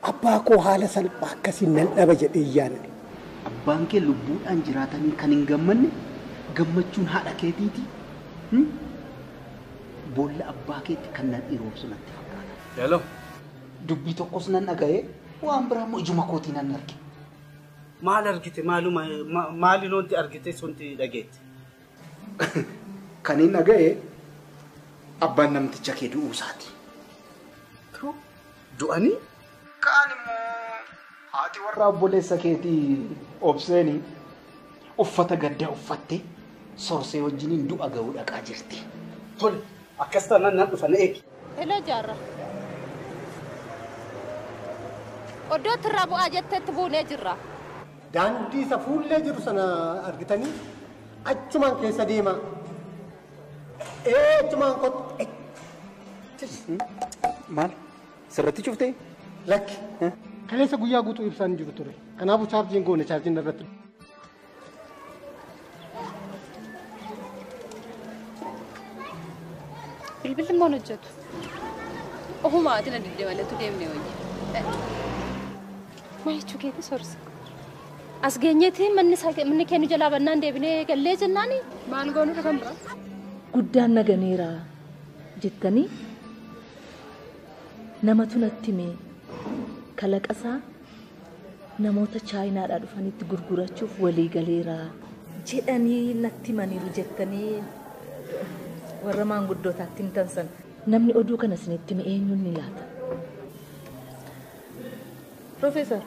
Abbaa koo haala salphaa akkasiin nan dhaba jedhee yaadne. Abbaan kee lubbuudhaan jiraatanii kan hin gammanne gammachuun haadha keetiiti. Boolla abbaa keetti kan nan dhiroobsu natti fakkaata. Hello. Dubbii tokkos nan dhaga'ee waan biraa immoo ijuma kootii nan arge. Maal argite maaluma maali wanti argite sunti dhageette? Kan hin dhaga'e abbaan namticha kee du'uu isaati. Du'anii? Kaan immoo haati warra obboleessa keetii obseeni uffata gaddaa uffattee sorsee wajjiniin du'a ga'uu dhaqaa jirti. Tole akkas taanaan nan dhufa na eegi. Hello jaarra. Oddoo irraa bu'aa jettetti buunee jirra. Daandii isa fuullee jiru sana argitanii achumaan keessa deemaa. Achumaan kottu. Maal? Sirratti cuftee? Lakki. Kaleessa guyyaa guutuu ibsaan jiru ture. Kanaafuu chaarjiin goone chaarjiin irratti. Bilbilli immoo hojjetu. Ofuma ati na didde maleetu deemnee wayya. Maal jechuu keeti sorsa? As geenyeeti manni keenu jalaa bannaan deebinee gallee jennaani maal goonuu kan biraa? Guddaan naganeera jettanii namatu natti hime kalaqasaa namoota chaayinaadhaa dhufanitti gurgurachuuf walii galeera jedhanii natti himaniiru jettanii warra maanguddootaatti himtan sana. Namni oduu kana isinitti hime eenyuun ni laata? Profeesar.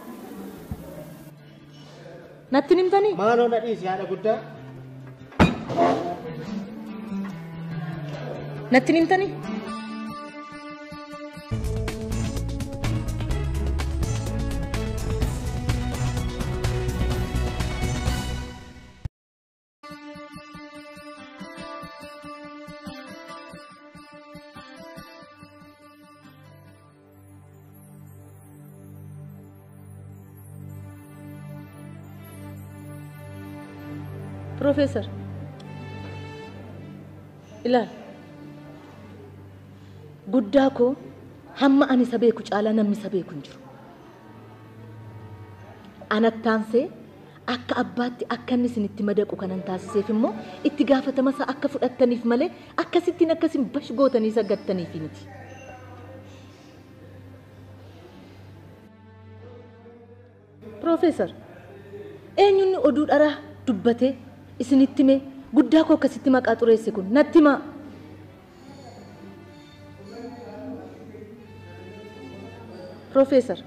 Natti himtanii? Maaloo na dhiisi haadha guddaa. Natti himtanii? Profeesar, ilaal guddaa koo hamma ani isa beeku caalaa namni isa beeku hin jiru. Anattaansee akka abbaatti akka inni isinitti madaqu kanan taasiseef immoo itti gaafatama isaa akka fudhattaniif malee akkasittiin akkasin bash gootanii isa gattaniif miti. Profeesar, eenyuun oduu dharaa dubbatee isinitti hime guddaa koo akkasitti maqaa xureesse kun natti himaa. Profeesar,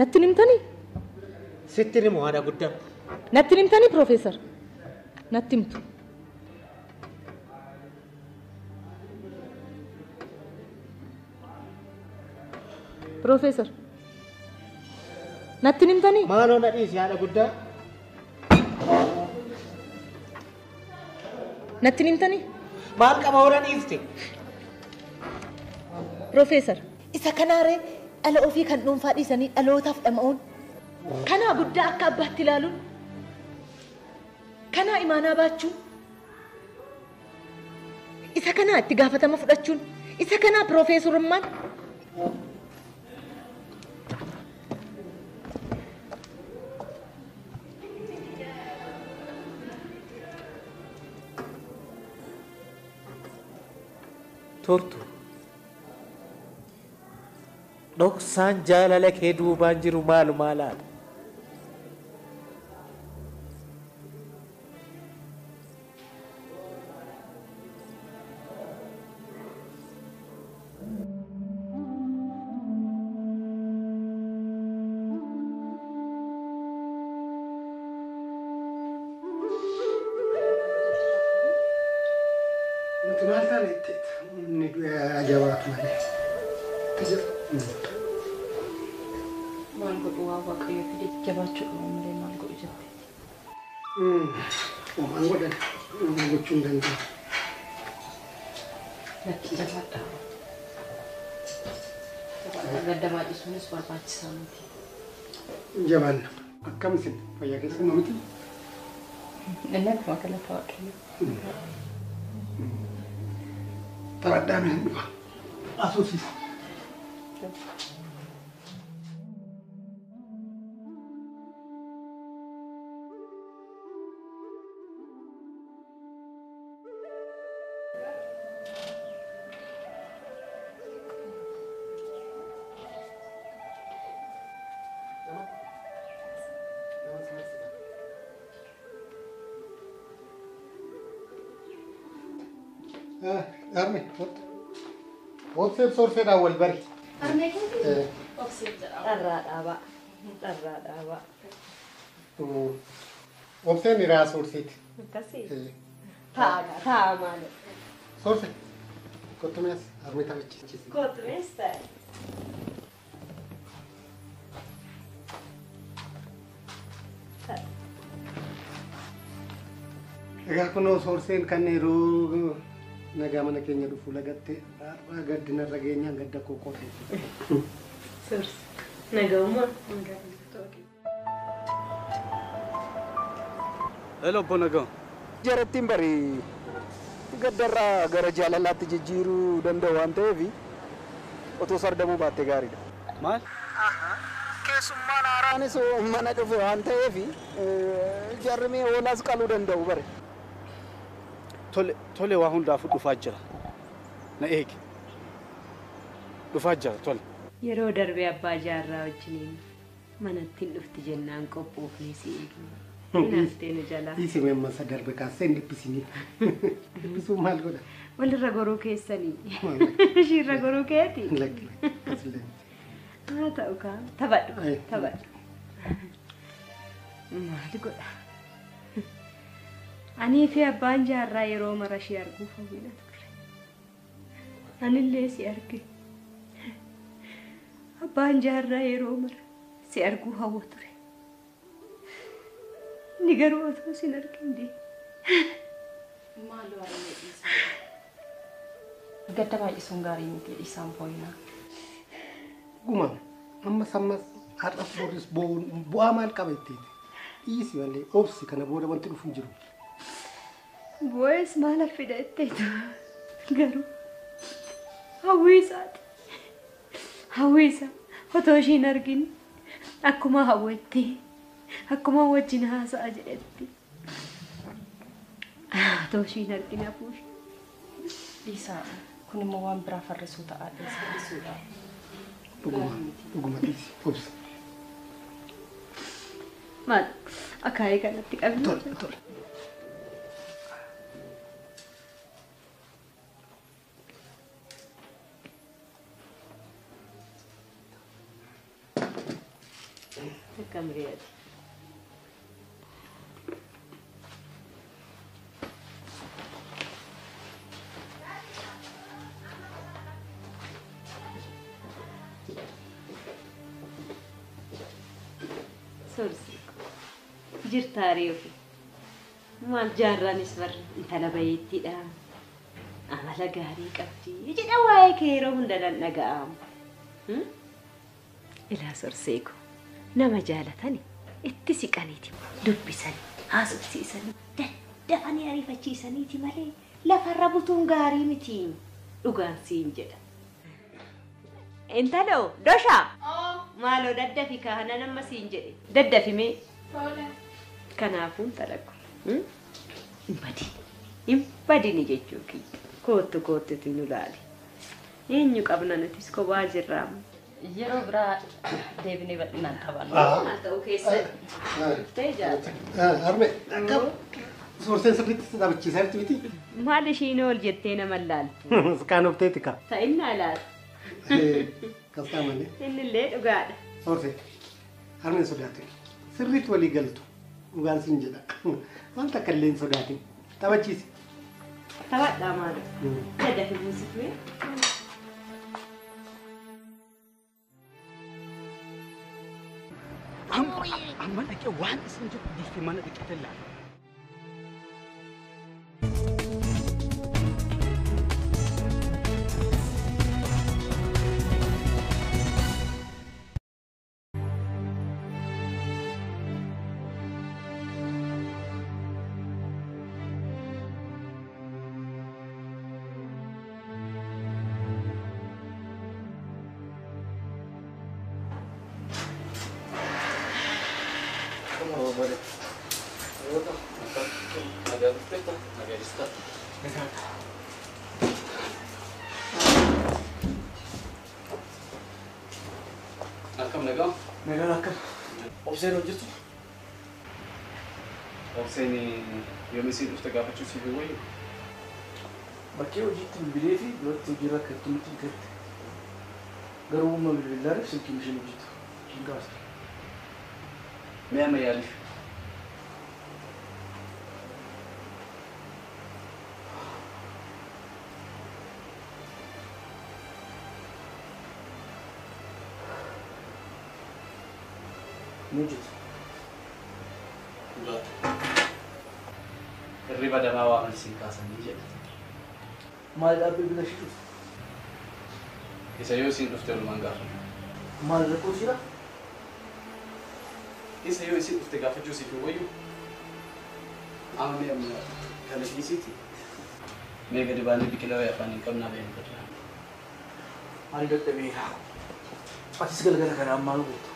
natti himtanii? Sitti himu haadha guddaa. Natti himtanii Profeesar? Natti himtu. Profeesar, natti himtanii? Maaloo na dhiisi haadha guddaa. Natti himtanii? Maal qaba hora dhiifte? Profeesar, isa kanaaree dhala ofii kan dhuunfaa dhiisanii dhalootaaf dhama'uun kanaa guddaa akka abbaatti ilaaluun kanaa imaanaa baachuun isa kanaa itti gaafatama fudhachuun isa kanaa piroofeesorummaan. Tortu dhoksaan jaalala kee duubaan jiru maalumaa laata? Nuti maal taane inni jabaatu malee. Maal godhu waa waaqayyo fide jabaachuu qabu malee maal godhu jettee. Waan godhan gochuu hin danda'u. Lakki jabaadha. Gadda baay'isuunis barbaachisaa miti. Jabaanna. Akkam isin fayyaa keessa miti? Inni akkuma galata waaqayyo. Taphadhaa mee dhufa. Asuusis. Harmee obseef soorseedhaan wal bari. Harmee keetii obseef jedhama. Dharraa dhaabaa. Dharraa dhaabaa. Obseen hiriyaa soorseeti. Akkasii. Taa'a taa'a maali. Soorse kottu mees harmee taphachiisi. Kottu mees ta'e. Egaa kunoo soorseen kan yeroo nagaa mana keenya dhufu lagatte har'a gaddinarra geenyaan gadda koo qoteessi. Soorse nagaumaa. Hello obbo Nagaa. Jarattiin bari gaddarraa gara jaalalaatti jijjiiruu danda'u waan ta'eef otoo sardamuu baattee gaariidha. Maal? Keessummaan haaraanis mana dhufe waan ta'eef jarri hoolaas qaluu danda'u bare. Tole tole waa hundaafuu dhufaa jira. Na eegi. Dhufaa jira tole. Yeroo darbee abbaa jaarraa wajjiniin manatti hin dhufti jennaan qophoofnee si eegne. Hinaaftee nu jalaa. Dhiisime amma isa darbe kaasee hin dhiphisinii. Dhiphisuu maal godha? Walirra goruu keessanii. Ishiirra goruu keeti. Lakki lakki asillee. Haa ta'u kaa taphadhu taphadhu. Maal godha? Anii fi abbaan jaarraa yeroo mara ishee arguuf hawwina ture. Anillee si arge. Abbaan jaarraa yeroo mara si arguu hawwa ture. Inni garuu otoo sin argin deeme. Maaloo harmee dhiisaa. Gadda baay'isuun gaarii miti dhiisaan boo'inaa. Dhuguma ammas ammas har'as boris bo'uun bu'aa maal qaba ittiin? Dhiisi malee obsi kana booda wanti dhufu hin jiru. Bo'ees maal fida jetteetu garuu hawwii isaati. Hawwii isaa otoo ishiin argin akkuma hawwetti akkuma wajjin haasa'a jedhetti otoo ishiin argin hafuushi. Dhiisaa kun immoo waan biraa farrisuu ta'a dhiisuudha. Dhuguma dhuguma dhiisi obsi. Maal akaayii kanatti qabni. Tole tole. Akkam re'aati. Soorsi jirtaa reefu maal jaarraanis barri intala bayeettiidha. Amala gaarii qabdi jedha waa'ee kee yeroo hunda nan dhaga'amu. Ilaa sorsee koo nama jaalatani itti siqaniiti dubbisanii haasofsiisanii daddafanii ariifachiisaniiti malee lafarra butuun gaarii miti dhugaan siin jedha. Intaloo doshaa maaloo daddafi kaana nama siin jedhe daddafi mee. Kanaafuu intala ko hin badin hin badini jechuu kiyya koottu koottuti nu laali eenyu qabna nutis kophaa jirraamu. Yeroo biraa deebinee bal'inaan taphanna. Maal ta'uu keessatti dhuftee jaallata. Harmee akka soorseen sirriitti si taphachiisaa jirti miti? Maal ishiin ol jettee nama laaltu? Kaan ofteeti kaa. Ta'innaa laata? Kastaa malee. Innillee dhugaadha. Soorsee harmeen sodaatin sirriitti walii galtu dhugaan siin jedha. Waan takka illee hin sodaatin taphachiisi. Taphadhaa maal? Daddafi buusifnee. Amma dhaqee waan isin jedhu dhiistee mana dhaqee laala. Akkam nagaa? Nagaan akkam? Obseen hojjetu? Obseen yoom isiin dhufte gaafachuu siif hin wayyu? Bakkee hojiitti bilbilee fi duratti hojiirra akka itti nutti bitette. Garuu amma bilbilaaniif silkiin isheen hojjetu. Hin kaastu. Mee amma yaaliif. Ni hojjetu. Dhugaadha. Hirriba damaa waaman siin kaasanii jedha. Maal dhaabbee bila ishee dhufte? Isa yoo isiin dhufte walumaan gaafanna. Maal rakkoo jira? Isa yoo isiin dhufte gaafachuu siif hin wayyu. Amma mee amma kana dhiisiiti. Mee gadi baanee biqilaa wayii afaan hin qabnaa bahee hin badna. Ani dadhabeera. Atis galgala kanaan maal goota?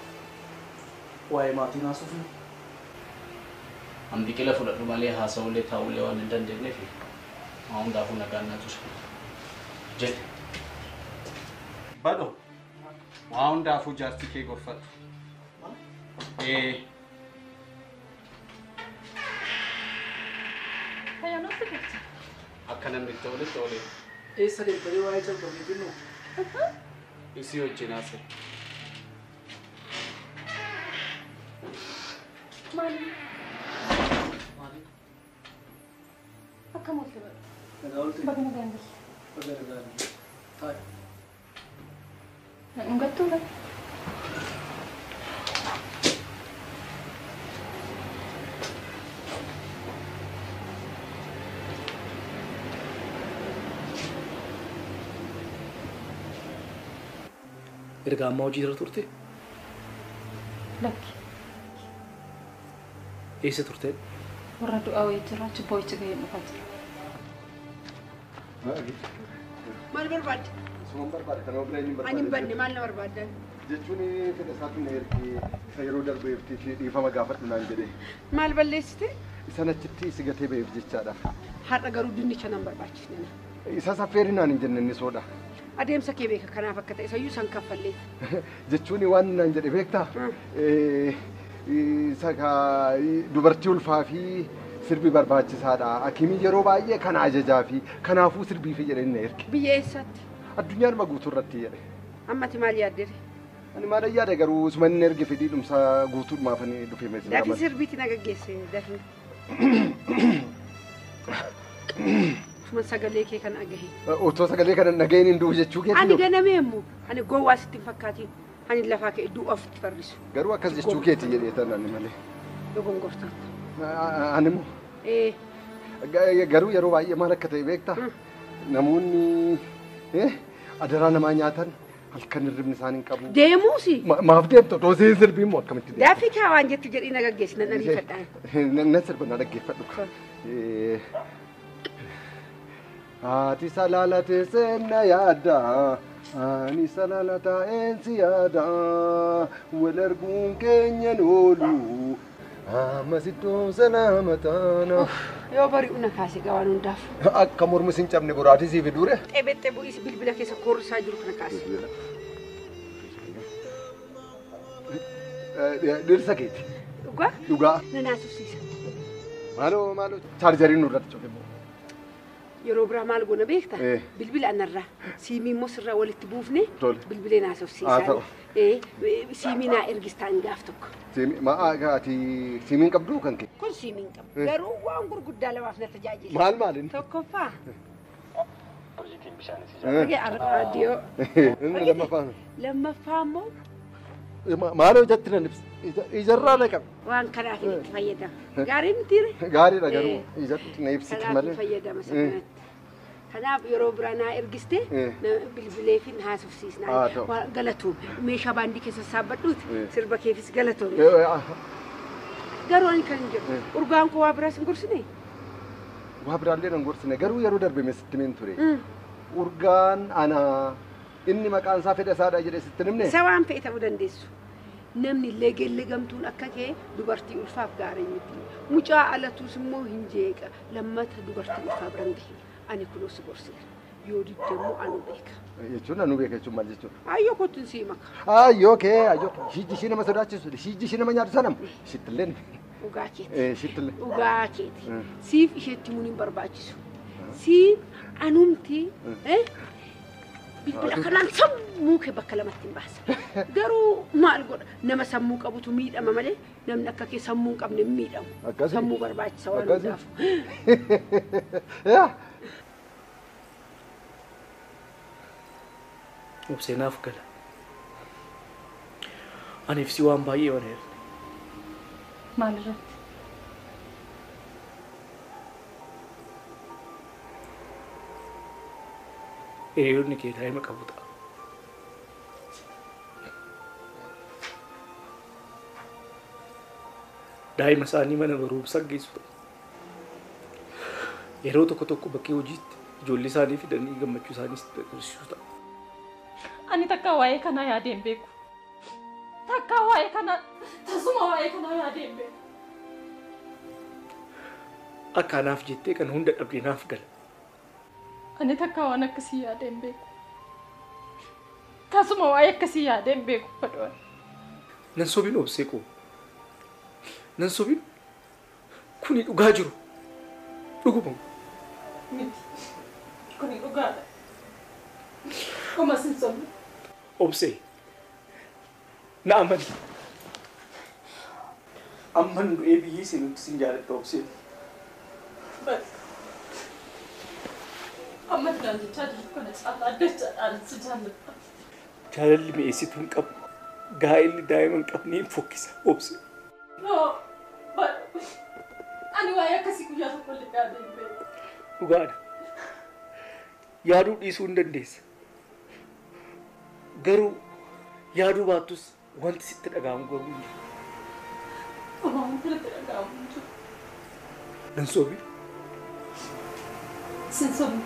Waa'ee maatii naasuuf An biqila fudhadhu malee haasa'uulee taa'uulee waan hin dandeenyeef waa hundaafuu nagaan na ture. Jedhe. Badho waa hundaafuu jaartii kee gorfadhu. Ee. Fayyaanootti galcha. Akka namni itti oole oole. Eessa deemtanii waa'ee jalqabee jennu? Isii wajjin haasa'e. Maali? Akkam oolte badhu? Nagaa oolte. Baga nagaan galte. Baga nagaan galte. Taa'i. Na dhungattuudha. Erga ammaa hojii irra turte? Lakki. Eessa turte? Warra du'aa wayii jira, achi boo'ichi gahee dhufaa jira. Maal barbaadde? Suman barbaade kana bira inni Ani hin banne maal na barbaaddan? Jechuun fedha isaatu na ergee isa yeroo darbeef dhiifama gaafadhu naan jedhe. Maal balleessite? Isan achitti si gatee ba'eef jechaadha. Har'a garuu dinnicha nan barbaachisne na. Isa saffeeri naan hin jenne inni soodha. Adeemsa kee beeka kanaaf akka ta'e isayyuu san kaffalleef. Jechuun waan naan jedhe beektaa? Isa dubartii ulfaa fi sirbi barbaachisaadha. Hakimiin yeroo baay'ee kana ajajaa fi kanaafuu sirbii fi jedhee na erge. Biyya eessaatti? Addunyaan guutuu irratti jedhe. Ammati maal yaaddere? Ani maal yaada garuu usuma inni erge fedhii dhumsaa guutuudhumaaf ani dhufe meeshaa. Dafii sirbiitti na gaggeesse dafii. Usuma sagalee kee kana dhagahe. Otoo sagalee kana dhagaheen hin du'u jechuu keetii? Ani ganamee immoo ani gowwaa sitti hin fakkaatiin. Ani lafaa kee du'u ofitti farrisu. Garuu akkas jechuu keetii jedhee tanaan malee. Dogongortaatti. Ani immoo. Garuu yeroo baay'ee maal akka ta'e beektaa? Namoonni adaraa namaa nyaatan halkan hirribni isaan hin qabu. Deemuusi. Maaf deemtu otoo isheen sirbii immoo akkamitti deemtu? Dafii kaa waan jettu jedhii na gaggeessi nan ariifadhaan. Nan sirba na dhaggeeffadhu. Haati salaala teessee na yaadda. Ani salaala taa'een si yaada. Wal arguun keenya oolu. Amma sittoo salaama taana. Yoo bari'u na kaase gawaan hundaaf. Akka mormi sin cabne boraatii siif dure. Xebexxe bu'is bilbila keessa koorrisaa jiru kana kaase. Dhirsa keeti. Dhugaa? Dhugaa. Na naasufsiisa. Maaloo maaloo chaarjariin nurratti cufe. Yeroo biraa maal goona beektaa? Bilbila anarraa siimii immoo sirraa walitti buufne bilbilee naasofsiisaa. Siimii naa ergistaan gaaf tokko. Ati siimiin qabduu kan kee? Kun siimiin qabu. Garuu waan gurguddaa lamaaf na tajaajila. Maal maaliin? Tokkoffaa. Raadiyoo. Lammaffaa. Lammaffaa immoo. Maaloo ijatti nan ibsa. Ijarraa na qaba. Waan kanaaf itti fayyadama. Gaarii mitiire? Gaariidha garuu ijatti na ibsiti malee. Kanaaf fayyadama isa kanatti. Kanaaf yeroo biraa naa ergiste bilbilee fi haasofsiisna. Galatoome meeshaa baandii keessa sassaabadhuuti sirba keefis galatoome. Garuu ani kan hin jedhu urgaan koo waa biraas hin gorsine? Waa biraallee nan gorsine garuu yeroo darbe sitti himeen ture. Urgaan ana inni maqaan isaa fedha isaadha jedhee sitti himne? Isa waan fe'e ta'uu dandeessu. Namni illee gelle gamtuun akka kee dubartii ulfaaf gaarii miti. Mucaa alatuus immoo hin jeeqa. Lammata dubartii ulfaa biraan gahe. Ani kunoo si gorseera. Yoo didde immoo anuu beeka. Jechuun anuu beeka jechuun maal jechuudha? Ayyoo kottuun sii maka. Ayyoo kee ayyoo shiijji ishii nama sodaachisu shiijji ishii nama nyaatu sanam shittilleen. Dhugaa keeti. Shittillee. Dhugaa keeti. Siif isheetti himuun hin barbaachisu. Siin anumti bilbila kanaan sammuu kee bakka lamatti hin baasa. Garuu maal godha nama sammuu qabutu miidhama malee namni akka kee sammuu hin qabne hin miidhamu. Sammuu barbaachisa waan hundaaf. Obsee naaf gala. Aniif si waan baay'ee waan heerne. Maal irratti? Hiriyoonni kee daa'ima qabu ta'a. Daa'ima isaanii mana barumsaa geessu ta'a. Yeroo tokko tokko bakkee hojiitti ijoollee isaanii fidanii gammachuu isaaniis agarsiisu ta'a. Ani takka waa'ee kanaa yaadee hin beeku. Takka waa'ee kanaa tasuma waa'ee kanaa yaadee hin beeku. Akka anaaf jettee kan hunda dhabdee naaf gala. Ani takka waan akkasii yaadee hin beeku. Tasuma waa'ee akkasii yaadee hin beeku fadhoon. Nan sobin obsee koo. Nan sobin kuni dhugaa jiru. Dhuguma. Miti. Kuni dhugaadha. Homaa sin sobne. Obsee. Na amani. Amman du'ee biyyee seenutti sin jaaladha obsee. Bas. Amma naan jechaa jirtu kana caalaa dachaadhaan si jaalladha. Jaalalli mi'eessituu hin qabu. Gaa'elli daa'ima hin qabne hin fokkisa obsee. No, ani waa'ee akkasii guyyaa tokko illee yaadee hin beeku. Dhugaadha. Yaaduu dhiisuu hin dandeessa. Garuu yaaduu baattus wanti sitti dhaga'amu garuu hin jiru. Homaa wanti natti dhaga'amu hin jiru. Nan sobin. Sin sobne.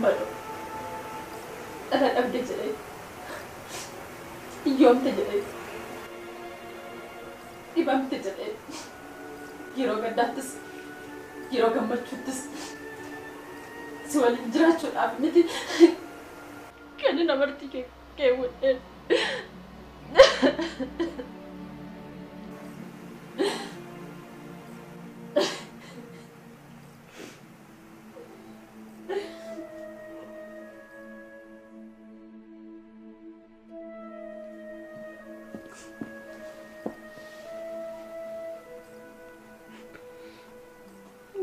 Badho. Dhala dhabde jedhee. Hiyyoomte jedhee. Dhibamte jedhee. Yeroo gaddaattis yeroo gammachuuttis si waliin jiraachuudhaaf miti kan namarti keewwadheen.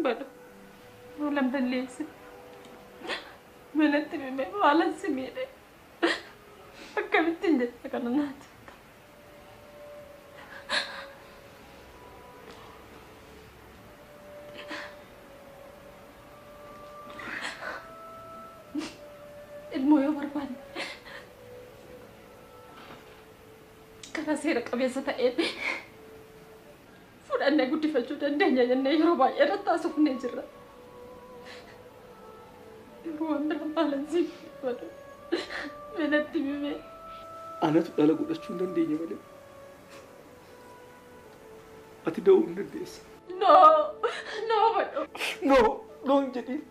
Badho. Maalan balleesse. Manatti mimee maalan si miidhe. Akkamittiin jetta kana naa jetta. Ilmoo yoo barbaanne karaa seera qabeessa ta'een fudhannee guddifachuu dandeenya jennee yeroo baay'ee irratti haasofnee jirra. Yeroo waan biraa maalan si miidhe. Manatti mimee. Anatu dhala godhachuu hin dandeenye malee. Ati da'uu hin dandeessa. No, no badho. No, no hin jedhin.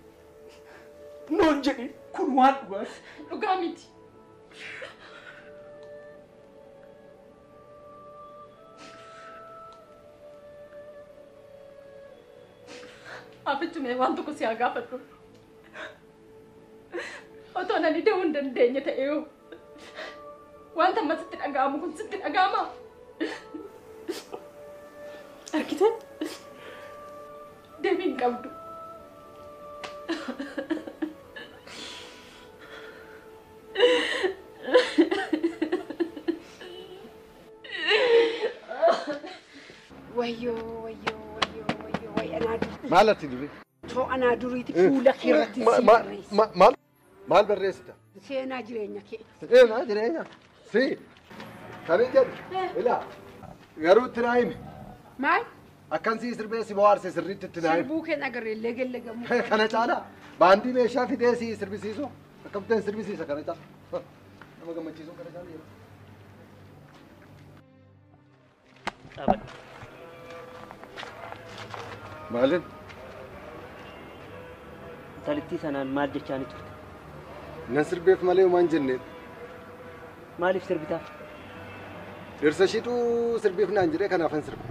No hin jedhin. Kun waan dhugaati. Dhugaa miti. Afichumee waan tokko si haa gaafadhu. Otoo ani da'uu hin dandeenye ta'ee wanta amma sitti dhaga'amu kun sitti dhaga'amaa? Argitee? Deebii hin qabdu. Wayyoo wayyoo wayyoo wayyoo wayyo anaa durii. Maal ati durii? Too anaa duriiti fuula kee irratti si barreessa. Maal maal barreessita? Seenaa jireenya kee. Seenaa jireenya? Si. Kan hin jedhu ilaa garuu itti naa himi. Maal? Akkan si sirbee si bohaarse sirriitti itti naa himi. Sirbuu keen agarreellee gellegamu. Kana caalaa baandii meeshaa fidee si sirbisiisu akkamittiin sirbisiisa kana caalaa. Nama gammachiisuu kana caalaa yeroo. Dhaabadhu. Maalin? Intalittii sanaan maal jechaa ni turte? Nan sirbeef malee homaa hin jenneen. Maaliif sirbitaaf? Dhirsa ishiitu sirbiif naan jedhee kanaafan sirbe.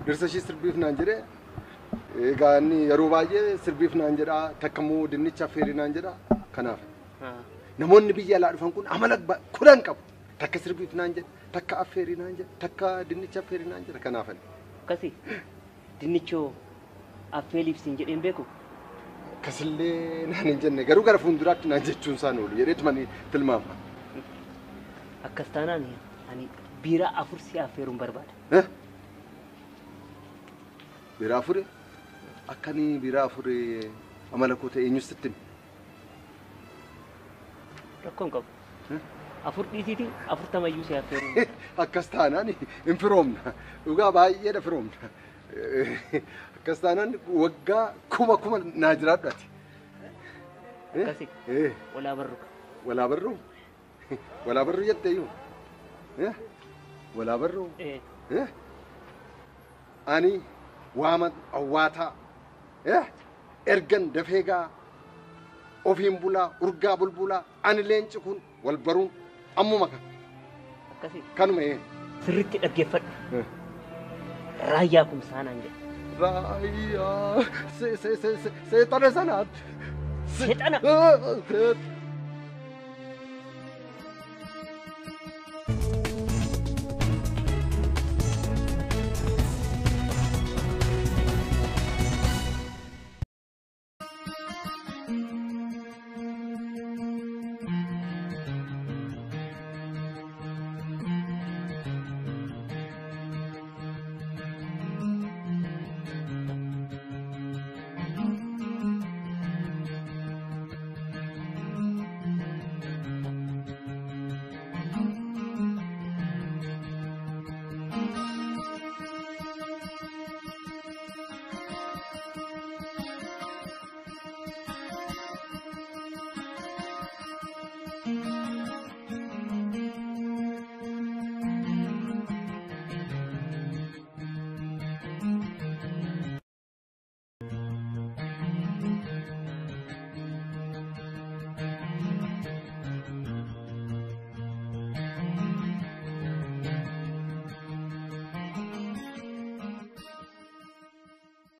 Dhirsa ishii sirbiif naan jedhee Egaa inni yeroo baay'ee sirbiif naan jedha, takka immoo dinnicha affeerii naan jedha. Kanaaf. Namoonni biyya alaa dhufan kun amala kudhan qabu. Takka sirbiif naan jedha, takka affeerii naan jedha, takka dinnicha affeerii naan jedha. Kanaaf. Akkasi dinnichoo affeeliif siin jedheen beeku? Akkasillee naan hin jenne garuu gara fuulduraatti naan jechuun isaan oolu jedheetuma ni tilmaama. Akkas taanaan ani biiraa 4 si affeeruun barbaada. Biiraa 4? Akkanii biiraa 4 amala koo ta'e eenyus sitti himi? Rakkoon qabu. 4 dhiisiitii 40 iyyuu si affeeruun. Akkas taanaan hin firoomna. Dhugaa baay'eedha firoomna. Akkas taanaan waggaa kuma naa jiraadhu ati. Akkasi. Walaa barru. Walaa barru? Walaa barru jettee iyyuu? Walaa barru? Ani waama awwaataa ergan dafeegaa ofiin bulaa urgaa bulbulaa ani leenci kun wal baruun ammuma kan. Akkasi. Kanuma Sirriitti dhaggeeffadhu. Raayyaa kumsaa naan jedhe. Raayyaa seexana sanaatti. '